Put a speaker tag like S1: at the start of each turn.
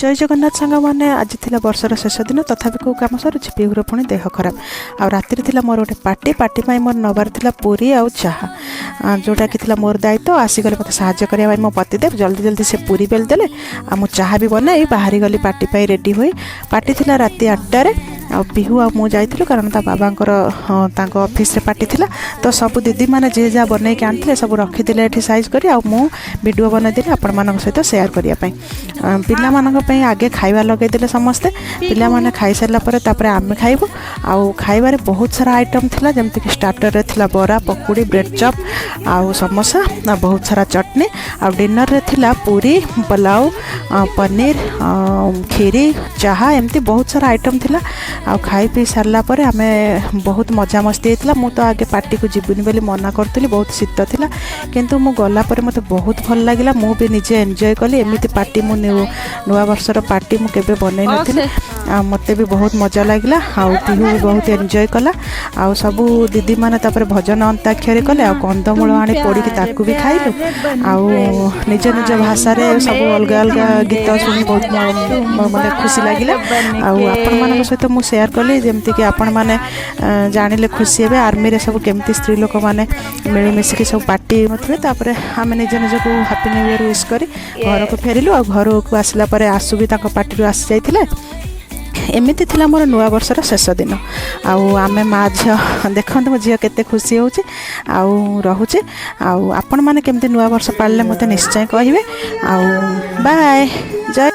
S1: ଜୟ ଜଗନ୍ନାଥ ସାଙ୍ଗମାନେ। ଆଜି ଥିଲା ବର୍ଷର ଶେଷ ଦିନ। ତଥାପି କେଉଁ କାମ ସରୁଛି? ପିହୁର ପୁଣି ଦେହ ଖରାପ ଆଉ ରାତିରେ ଥିଲା ମୋର ଗୋଟେ ପାର୍ଟି। ପାର୍ଟି ପାଇଁ ମୋର ନେବାର ଥିଲା ପୁରୀ ଆଉ ଚାହା, ଯେଉଁଟାକି ଥିଲା ମୋର ଦାୟିତ୍ୱ। ଆସିଗଲେ ମୋତେ ସାହାଯ୍ୟ କରିବା ପାଇଁ ମୋ ପତିଦେବ। ଜଲ୍ଦି ଜଲ୍ଦି ସେ ପୁରୀ ବେଲି ଦେଲେ ଆଉ ମୁଁ ଚାହା ବି ବନାଇ ବାହାରି ଗଲି ପାର୍ଟି ପାଇଁ ରେଡ଼ି ହୋଇ। ପାର୍ଟି ଥିଲା ରାତି 8ଟାରେ ଆଉ ପିହୁ ଆଉ ମୁଁ ଯାଇଥିଲୁ, କାରଣ ତା ବାବାଙ୍କର, ହଁ, ତାଙ୍କ ଅଫିସରେ ପାର୍ଟି ଥିଲା। ତ ସବୁ ଦିଦିମାନେ ଯିଏ ଯାହା ବନେଇକି ଆଣିଥିଲେ, ସବୁ ରଖିଥିଲେ ଏଠି ସାଇଜ୍ କରି ଆଉ ମୁଁ ଭିଡ଼ିଓ ବନେଇଦେଲି ଆପଣମାନଙ୍କ ସହିତ ସେୟାର କରିବା ପାଇଁ। ପିଲାମାନଙ୍କ ପାଇଁ ଆଗେ ଖାଇବା ଲଗେଇଦେଲେ ସମସ୍ତେ। ପିଲାମାନେ ଖାଇସାରିଲା ପରେ ତାପରେ ଆମେ ଖାଇବୁ। ଆଉ ଖାଇବାରେ ବହୁତ ସାରା ଆଇଟମ୍ ଥିଲା, ଯେମିତିକି ଷ୍ଟାର୍ଟରରେ ଥିଲା ବରା, ପକୁଡ଼ି, ବ୍ରେଡ଼ ଚପ୍ ଆଉ ସମୋସା ଆଉ ବହୁତ ସାରା ଚଟନି। ଆଉ ଡିନରରେ ଥିଲା ପୁରୀ, ପଲାଉ, ପନିର, କ୍ଷୀରି, ଚାହା, ଏମିତି ବହୁତ ସାରା ଆଇଟମ୍ ଥିଲା। ଆଉ ଖାଇ ପିଇ ସାରିଲା ପରେ ଆମେ ବହୁତ ମଜାମସ୍ତି ହେଇଥିଲା। ମୁଁ ତ ଆଗେ ପାର୍ଟିକୁ ଯିବିନି ବୋଲି ମନା କରୁଥିଲି, ବହୁତ ଶୀତ ଥିଲା। କିନ୍ତୁ ମୁଁ ଗଲା ପରେ ମୋତେ ବହୁତ ଭଲ ଲାଗିଲା। ମୁଁ ବି ନିଜେ ଏନ୍ଜୟ କଲି। ଏମିତି ପାର୍ଟି ମୁଁ ନୂଆ ବର୍ଷର ପାର୍ଟି ମୁଁ କେବେ ବନେଇ ନଥିଲି ଆଉ ମୋତେ ବି ବହୁତ ମଜା ଲାଗିଲା ଆଉ ପିହୁ ବି ବହୁତ ଏନ୍ଜୟ କଲା। ଆଉ ସବୁ ଦିଦିମାନେ ତାପରେ ଭଜନ, ଅନ୍ତାକ୍ଷରୀ କଲେ ଆଉ କନ୍ଦମୂଳ ଆଣି ପୋଡ଼ିକି ତାକୁ ବି ଖାଇଲୁ। ଆଉ ନିଜ ନିଜ ଭାଷାରେ ସବୁ ଅଲଗା ଅଲଗା ଗୀତ ଶୁଣି ବହୁତ ମାନେ ଖୁସି ଲାଗିଲା। ଆଉ ଆପଣମାନଙ୍କ ସହିତ ମୁଁ ସେୟାର କଲି, ଯେମିତିକି ଆପଣମାନେ ଜାଣିଲେ ଖୁସି ହେବେ, ଆର୍ମିରେ ସବୁ କେମିତି ସ୍ତ୍ରୀ ଲୋକମାନେ ମିଳିମିଶିକି ସବୁ ପାର୍ଟି ନଥିବେ। ତାପରେ ଆମେ ନିଜ ନିଜକୁ ହାପି ନ୍ୟୁ ଇୟର୍ ୱିଶ୍ କରି ଘରକୁ ଫେରିଲୁ। ଆଉ ଘରକୁ ଆସିଲା ପରେ ଆସୁ ବି ତାଙ୍କ ପାର୍ଟିରୁ ଆସିଯାଇଥିଲେ। ଏମିତି ଥିଲା ମୋର ନୂଆ ବର୍ଷର ଶେଷ ଦିନ। ଆଉ ଆମେ ମା ଝିଅ, ଦେଖନ୍ତୁ ମୋ ଝିଅ କେତେ ଖୁସି ହେଉଛି। ଆଉ ରହୁଛି। ଆଉ ଆପଣମାନେ କେମିତି ନୂଆ ବର୍ଷ ପାଳିଲେ, ମୋତେ ନିଶ୍ଚୟ କହିବେ। ଆଉ ବାଏ, ଜୟ